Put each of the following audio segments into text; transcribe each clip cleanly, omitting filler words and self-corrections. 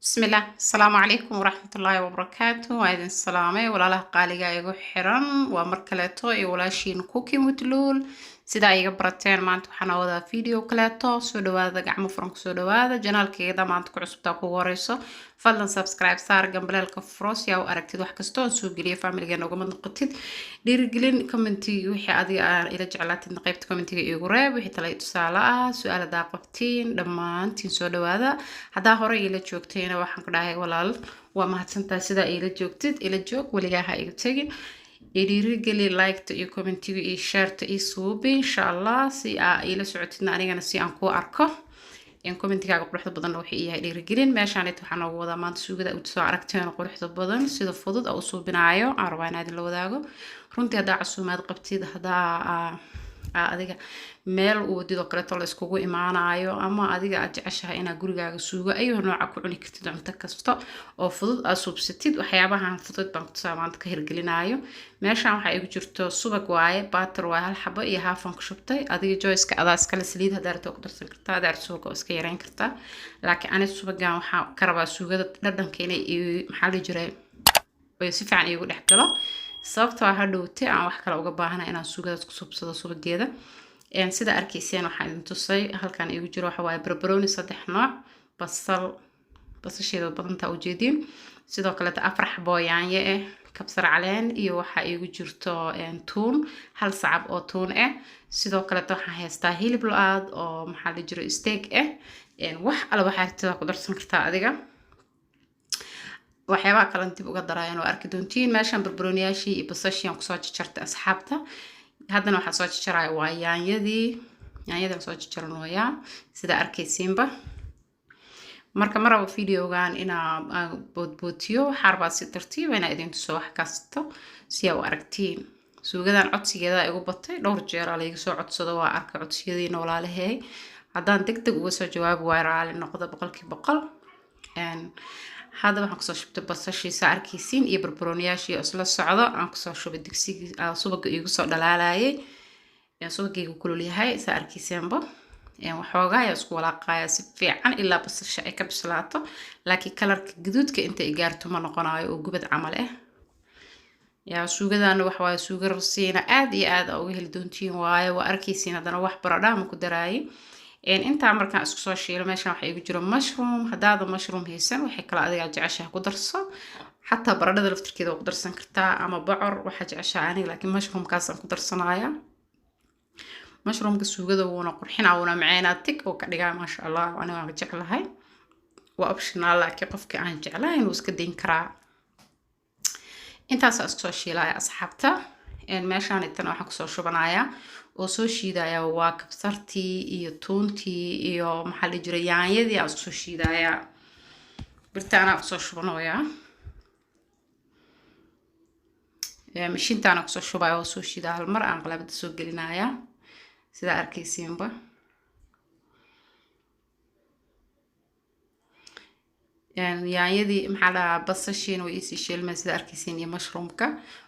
Bismillaah, asalaamu calaykum waraxmatullaahi wabarakaatu. Waa idin salaamay, walaalaha qaaliga igu xiran. Waa mar kaleeto iyo walaashiin Cooking with Luul. Sidaa iga barateen, maanta waxaan wadaa video kaleeto. Soo dhawaada, gacmo furan kusoo dhawaada channelkeyga. Maanta ku cusubtaa, kugu horeyso, fadlan subscribe saar, gambaleelka furo si aa u aragtid wax kasta oo soo geliya, familygeena ugama noqotid. Dhiirigelin, commentiga wixii adiga aa ila jeclaatid qaybta commentiga iigu reeb, wixii tale tusaale ah, su-aal hadaa qabtiin. Dhammaantiin soo dhawaada. Haddaa hore iila joogtayna, waxaan ku dhahay, walaal, waa mahadsantahay sidaa iila joogtid. Ila joog, weligaa ha iga tegin. Dhiirigeli liketa iyo commentiga iyo shareta iyo suubi, insha Allah, si aa iila socotidna anigana si aan kuu arko. Commentigaaga quruxda badanna wuxuu yahay dhiirigelin. Meeshaan waxaa noogu wadaa maanta suugada u soo aragteen, quruxda badan, sida fudud oo u suubinaayo aan rabaa inaa idin la wadaago. Runtii haddaa casuumaad qabtid, haddaa adiga meel u wadid oo kaleeto la iskugu imaanayo, ama adiga aad jeceshahay inaad gurigaaga suugo ayuu nooca ku cuni kartid, cunto kasta oo fudud aad suubsatid, waxyaabahan fudud baan kutusaa maanta ka hirgelinaayo. Meeshaan waxaa igu jirto subag waaye, butter waaye, hal xabo iyo haafan ku shubtay. Adiga choiceka adaa iskale. Saliid haddaa rabto ku darsan kartaa, haddaa rabto subaga oo iska yareyn kartaa, laakiin ani subagan waxaa ka rabaa suugada dhadhanka inay, maxaa la jiray, si fiican iigu dhex galo, sababtoo ah hadhowte aan wax kale uga baahana inaan suugadaas ku subsado subageeda. Sida arkayseen, waxaan idin tusay halkan iigu jiro waxa waaye barbarooni saddex nooc, basal, basasheeda badantaa ujeediin, sidoo kaleeta afar xabo yaanyo ah, kabsar caleen, iyo waxaa iigu jirto tuun, hal sacab oo tuun ah. Sidoo kaleeta waxaan haystaa hilib lo-aad oo, maxaa la jiro, steak ah. Wax alla waxaa rabtida ku darsan kartaa adiga. Waxyaabaha kalen dib uga daraayan oo arki doontiin. Meeshan barbarooniyaashii iyo basashii aan kusoo jarjartay, asxaabta. Haddana waxaan soo jarjaraya waa yaanyadii. Yaanyadii aan soo jarjaranayaa, sida arkaysiinba. Marka ma rabo videogan inaa boodbootiyo, waxaa rabaa si tartiiba inaa idin tuso wax kasto si aa u aragtiin. Suugadan codsigeeda igu batay, dhowr jeer aa laiga soo codsado. Waa arkay codsiyadiina, walaalahey. Haddaan deg deg uga soo jawaabi waayo, raali noqdo 100%. Hadda waxaan kusoo shubtay basashiisa arkaysiin iyo barbarooniyaashii isla socdo aan kusoo shubay digsigii subaga iigu soo dhalaalayay. Subagaygu kulul yahay, saa arkaysiinba. Waxoogaa ayaa isku walaaqaya si fiican ilaa basasha ay ka bislaato, laakiin colorka gaduudka inta ay gaarto ma noqonayo oo gubad camal ah. Yaa suugadana waxa waaye suuga rasiina, aad iyo aad aa uga heli doontiin waaye. Waa arkaysiin, haddana wax baradhaa ma ku daraayay. Intaa markaan isku soo shiilo, meeshan waxaa igu jiro mushroom. Haddaada mushroom haysan, waxay kale adigaa jeceshaha ku darso, xataa baradhada laftirkeeda waa ku darsan kartaa ama bocor, waxaa jeceshaha. Aniga laakiin mushroomkaasaan ku darsanaya. Mushroomka suugada wuuna qurxinaa, wuuna maceynaa, tig oo ka dhigaa, maasha Allah. Aniga waan jeclahay, waa optional, laakiin qofkii aan jeclahayn wuu iska dayn karaa. Intaasaa isku soo shiilaya, asxaabta. Meeshaan itana waxaan kusoo shubanayaa oo soo shiidaya waa kabsartii iyo tuuntii iyo, maxaa la jiray, yaanyadii aan isku soo shiidayaa. Birta anaa kusoo shubanayaa, mashiintaana kusoo shubaya oo soo shiidaa, hal mar aan qalaabada soo gelinaya, sidaa arkaysiinba. Yaanyadii, maxaa dhahaa, basashiina way iisii shiilmeen, sida arkaysiin, iyo mushroomka.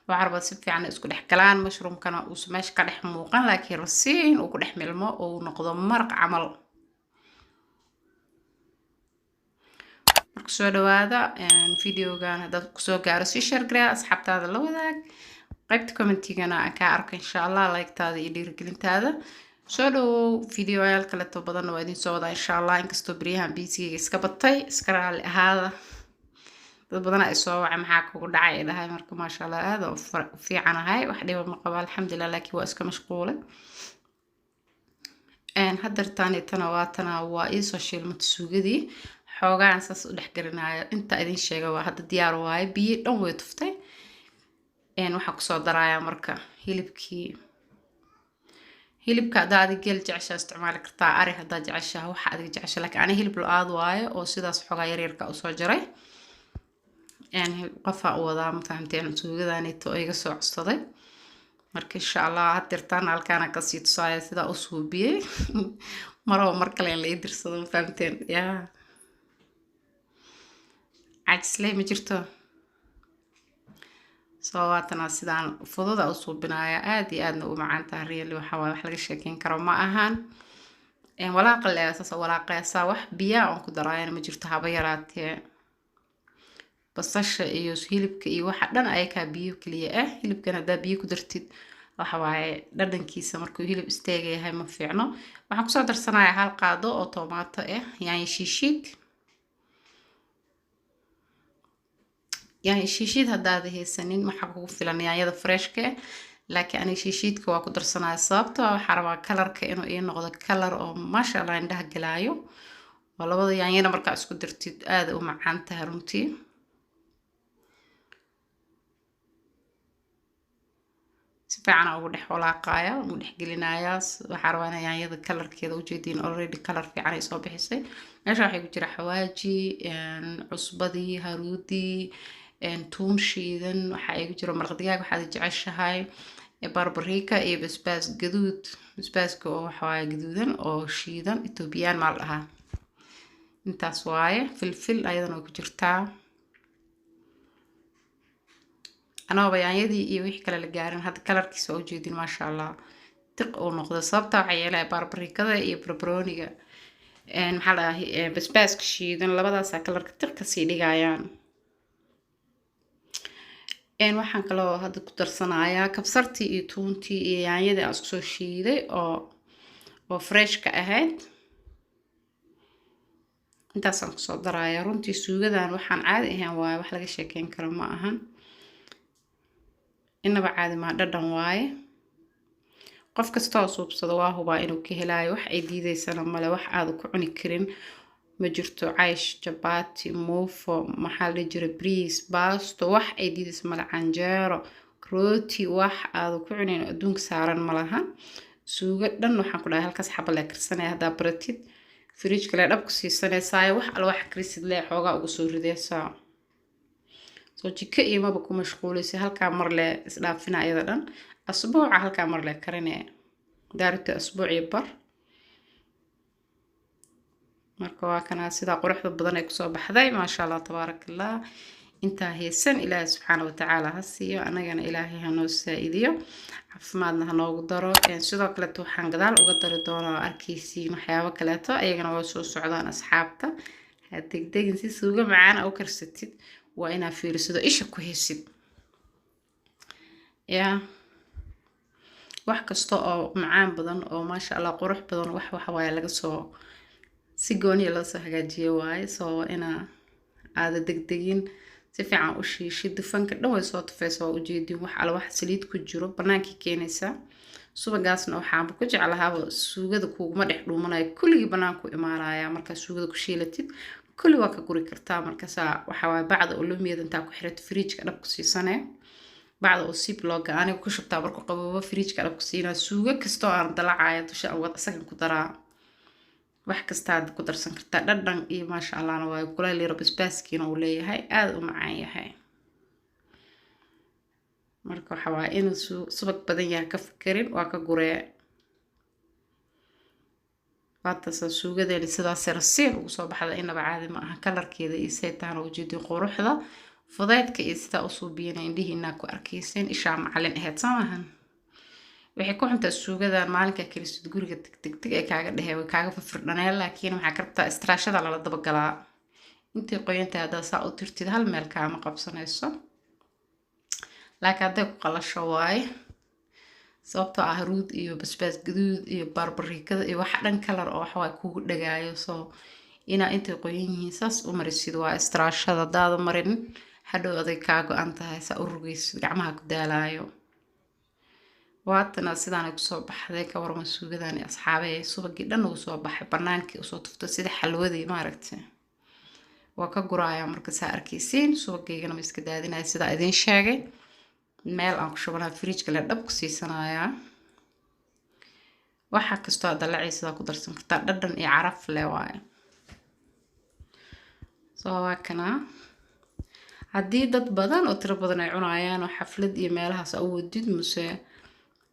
Waxaa rabaa si fiican isku dhex galaan, mushroomkana uusan meesha ka dhex muuqan, laakiin rasiin uu ku dhex milmo oo uu noqdo maraq camal. Marka soo dhawaada. Videogan haddaad kusoo gaaro, sii share gareya, asxaabtaada la wadaag, qaybta commentigana aan kaa arko, insha Allah, like-taada iyo dhiirigelintaada. Soo dhawow. Videoyaal kaleeto badanna waa idin soo wadaa, insha Allah, inkastoo beryahan busyga iska batay. Iska raali ahaada. Dad badan ay soo wacay, maxaa kugu dhacay, ay dhahay. Marka maasha Allah, aada u fiicanahay, wax dhiba ma qabo, alxamdulilah, laakiin waa iska mashquulay. Haddartaanitana waatana, waa iisoo shiilmata suugadii. Xoogaan saas u dhex gelinayo inta idin sheega, waa hadda diyaar waaye. Biyo dhan way tuftay. Waxaa kusoo darayaa marka hilibkii. Hilibka haddaa adig geel jeceshaa isticmaali kartaa, ari haddaa jeceshaha, waxa adiga jecesha, laakiin ani hilib lo-aad waaye oo sidaas xoogaa yaryarka usoo jaray. Qofaa u wadaa, ma fahamteen, suugadanito iga soo codsaday. Marka insha Allah hadeertaan halkaana kasii tusaaya sidaa u suubiyey. Maraba mar kale in la ii dirsado, ma fahamteen? Yaa cajisley ma jirto. Soo waatana, sidaan fududa u suubinaya, aad iyo aadna u macaan tahay. Really, waxa waaye wax laga sheekeyn karo ma ahan. Walaaqa le saas walaaqeysaa, wax biyaa oon ku daraayana ma jirto haba yaraatee. Basasha iyo hilibka iyo waxa dhan ayakaa biyo kaliya ah. Hilibkan haddaa biyo ku dartid, waxa waaye dhadhankiisa markuu hilib isteega yahay ma fiicno. Waxaan kusoo darsanayaa 1 qaado oo tomato ah, yaanyo shiishiid. Yaanyo shiishiid haddaad haysanin, waxaa kugu filan yaanyada freshka ah, laakiin aniga shiishiidka waa ku darsanaya, sababtoo ah waxaa rabaa kalarka inuu ii noqdo kalar oo maasha Allah indhaha galaayo. Waa labada yaanyana markaa isku dartid aada u macaan tahay runtii. Si fiican ugu dhex walaaqaya, ugu dhex gelinayaa. Waxaa rabaa inaa yaanyada kalarkeeda ujeediin, already kalar fiican ay soo bixisay. Meesha waxay ku jira xawaaji, cusbadii, haruudii, tuun shiidan, waxaa igu jira maraq digaag waxaad jeceshahay, barbarika iyo basbaas gaduud. Basbaaska oo waxa waaye gaduudan oo shiidan, Ethiopian maa la dhahaa. Intaas waaye. Filfil ayadana way ku jirtaa. Anagoo yaanyadii iyo wixii kale la gaarin, hadda kalarkiisa waa ujeedin, maasha Allah, tiq uu noqdo. Sababta waxaa yeelaya barbarikada iyo barbarooniga, maxaa la dhahaa, basbaaska shiidan, labadaasaa kalarka tiq kasii dhigayaan. Waxaan kaloo hadda ku darsanayaa kabsartii iyo tuuntii iyo yaanyadii aan isku soo shiiday oo freshka ahayd. Intaasaan kusoo darayaa. Runtii suugadan waxaan caadi ahayn waaye, wax laga sheekeyn karo ma ahan, inaba caadi maa, dhadhan waaye. Qof kasta oo suubsado waa hubaa inuu ka helaayo, wax ay diideysana male, wax aada ku cuni karin ma jirto. Caysh, jabaati, muufo, maxaa la dhihi jiray, briis, baasto, wax ay diideysa male, canjeero, rooti, wax aada ku cunayn adduunka saaran ma laha. Suugo dhan waxaan ku dhahay halkaas xaba lee karsanaya. Haddaa baratid, fridge kale dhab ku siisanaysaa, wax alla wax karisid lee xoogaa ugu soo rideysaa. Soo jiko iyo maba ku mashquulaysa, halkaa mar lee isdhaafina iyada dhan. Asbuuca halkaa mar lee karinaya daarita, asbuuc iyo bar. Marka waa kanaa sidaa quruxda badan ay kusoo baxday, maasha Allah, tabaaraka Allah. Intaa haysan Ilaahay subxaana watacaala ha siiyo, anagana Ilaahay hanoo saa-idiyo, caafimaadna ha noogu daro. Sidoo kaleeto waxaan gadaal uga dari doonaa oo arkaysiin waxyaabo kaleeto, ayagana waa soo socdaan. Asxaabta, ha degdegin. Si suugo macaan u karsatid waa inaa fiirisido, isha ku haysid yaa. Wax kasta oo macaan badan oo maasha Allah qurux badan, wax waxa waaye laga soo si gooniya loo soo hagaajiyo waaye. Soo waa inaa aada degdegin, si fiican u shiishid. Dufanka dhan way soo tufaysa, waa ujeedin. Wax alla wax saliid ku jiro banaankii keenaysaa. Subagaasna waxaanba ku jeclahaaba suugada kuuguma dhex dhuumanayo, kulligii banaanku imaanaya. Markaa suugada ku shiilatid, kulli waa ka guri kartaa. Markaasaa waxaa waaye bacda oo lumiyada intaa ku xirato, fridge-ka dhab ku siisanee, bacda oo Ziploc-ga aniga ku shubtaa, markuu qaboobo fridge-ka dhab ku siinaa. Suugo kastoo aan dalacaya dusha aan isagan ku daraa. Wax kastaad ku darsan kartaa, dhadhan iyo maasha Allahna waayo. Kuleyl yaro basbaaskiina uu leeyahay, aada u macaan yahay. Marka waxa waaye inuu subag badan yahay ka fikirin, waa ka guree. Waatasa suugadeeni sidaas rasiin ugu soo baxda, inaba caadi ma aha. Kalarkeeda iyo saytaan ujeedin, quruxda, fudeydka iyo sidaa usoo biyana indhihiinaa ku arkayseen. Ishaa macalin ahayd soo maahan. Waxay ku xuntaa suugadan maalinkaa kelisid guriga teg teg teg ay kaaga dhehee, way kaaga firfirdhaneen, laakiin waxaa ka rabtaa istiraashada lala dabagalaa. Intay qoyantahay haddaa saa u tirtid, hal meel kaama qabsanayso, laakiin hadday ku qalasho waaye, sababtoo ah haruud iyo basbaas gaduud iyo baarbarikada iyo waxa dhan kalar oo waxawaaye kugu dhagaayo. Soo inaa intay qoyan yihiin saas u marisid waa istiraashada. Hadaada marin, hadhow aday kaa go-an tahay, saa u rugaysid gacmaha ku daalaayo. Waatana sidaanay kusoo baxday. Ka warama suugadani, asxaabey? Subagii dhan ugu soo baxay, banaankii usoo tuftay sida xalwadii, maaragtay. Waa ka guraaya marka, saa arkaysiin. Subageygana ma iska daadinaya, sidaa idiin sheegay, meel aan ku shubanaa, fridge-ka le dhab ku siisanayaa. Waxa kastoo aad dalacaysa ku darsan kartaa, dhadhan iyo caraf leh waaye. Soo waa kanaa. Haddii dad badan oo tiro badan ay cunayaan oo xaflad iyo meelahaas awoodid, muse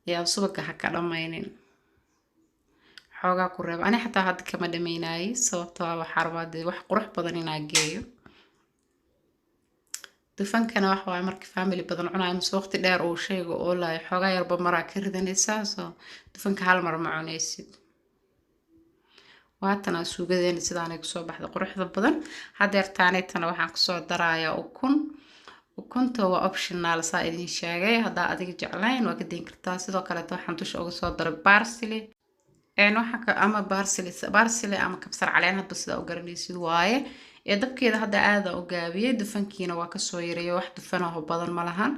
yaa subaga ha ka dhamaynin, xoogaa ku reeb. Ani xataa hadda kama dhamaynayay, sababtoo ah waxaa rabaa dee wax qurux badan inaa geeyo. Dufankana wax waaye marka family badan cunayo mise waqti dheer uu shayga oolayo, xoogaa yarba maraa ka ridanaysaa. Soo dufanka hal mar ma cunaysid. Waatana suugadeena sidaanay kusoo baxda quruxda badan. Hadeertaanaytana waxaan kusoo darayaa ukun. Ukunta waa optional, saa idin sheegay. Haddaa adiga jeclayn, waa ka dayn kartaa. Sidoo kaleeto waxaan dusha uga soo daray parsley waxa ama parsley ama kabsar caleen, hadba sidaa u garanaysid waaye. Ee dabkeeda hadda aada u gaabiyey, dufankiina waa kasoo yareeyay. Wax dufanaho badan ma lahan.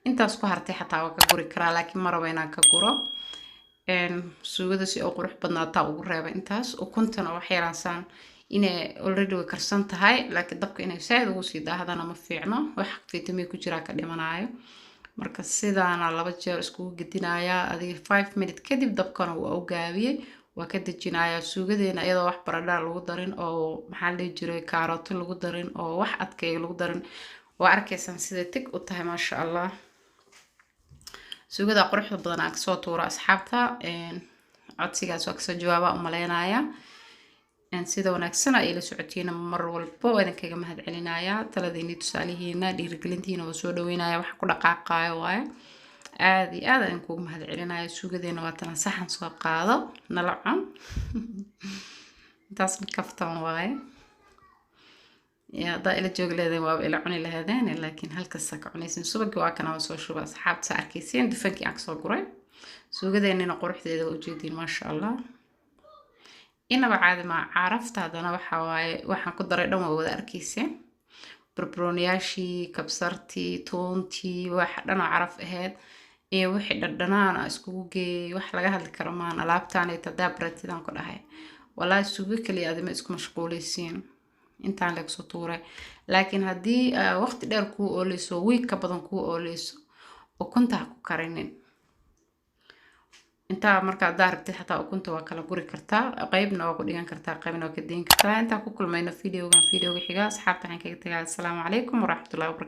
Intaas ku hartay xataa waa ka guri karaa, laakiin ma rabo inaan ka guro. Suugada si oo qurux badnaataa ugu reebay intaas. Ukuntana wax yaraansaan inay already way karsan tahay, laakiin dabka inay saaid ugu sii daahdana ma fiicno, wax vitamin ku jiraa ka dhimanayo. Marka sidaana laba jeer iskugu gedinayaa. Adiga 5 minute kadib dabkana waa u gaabiyey, waa ka dejinayaa. Suugadeena iyadoo wax baradhaa lagu darin oo, maxaa la dhihi jiray, kaarooto lagu darin oo wax adkeeya lagu darin, waa arkaysaan siday tig u tahay, maasha Allah. Suugada quruxda badan aan kasoo tuuro, asxaabta, codsigaas waa kasoo jawaaba umaleynaya. Sida wanaagsan ay ila socotiina mar walba waa idinkaga mahad celinayaa. Taladiini, tusaalihiina, dhiirigelintiina waa soo dhaweynaya. Waxa ku dhaqaaqaayo waaye, aada iyo aad ayaan kugu mahad celinaya. Suugadeena waa tana. Saxan soo qaado, nala cun. Intaasna kaftan waaye. Ya haddaa ila joogi leedeen, waaba ila cuni lahaydeen, laakiin halkasta ka cunaysin. Subagii waa kana, waa soo shuba, asxaabta, saa arkaysiin dufankii aan kasoo guray. Suugadeennina quruxdeeda waa ujeediin, maasha Allah, inaba caadi maa. Carafta haddana waxa waaye, waxaan ku daray dhan waa wada arkayseen: barbarooniyaashii, kabsartii, toontii, wax dhan oo caraf ahayd iyo wixii dhadhanaan a iskugu geeyay. Wax laga hadli karo maan. Alaabtaanay hadaa baratidaan ku dhahay, walaahi suugo kaliya adima isku mashquuleysiin intaan lagsoo tuuray. Laakiin haddii waqti dheer kuu ooleyso, wiig ka badan kuu ooleyso, ukunta ha ku karinin intaa. Marka haddaa rabtid xataa ukunta waa kala guri kartaa, qeybna waa ku dhigan kartaa, qeybna waa ka dayn kartaa. Intaan ku kulmayno videogan videoga xiga, asxaabta, waxaan kaga tagaa assalaamu calaykum waraxmatullahi wabarakatu.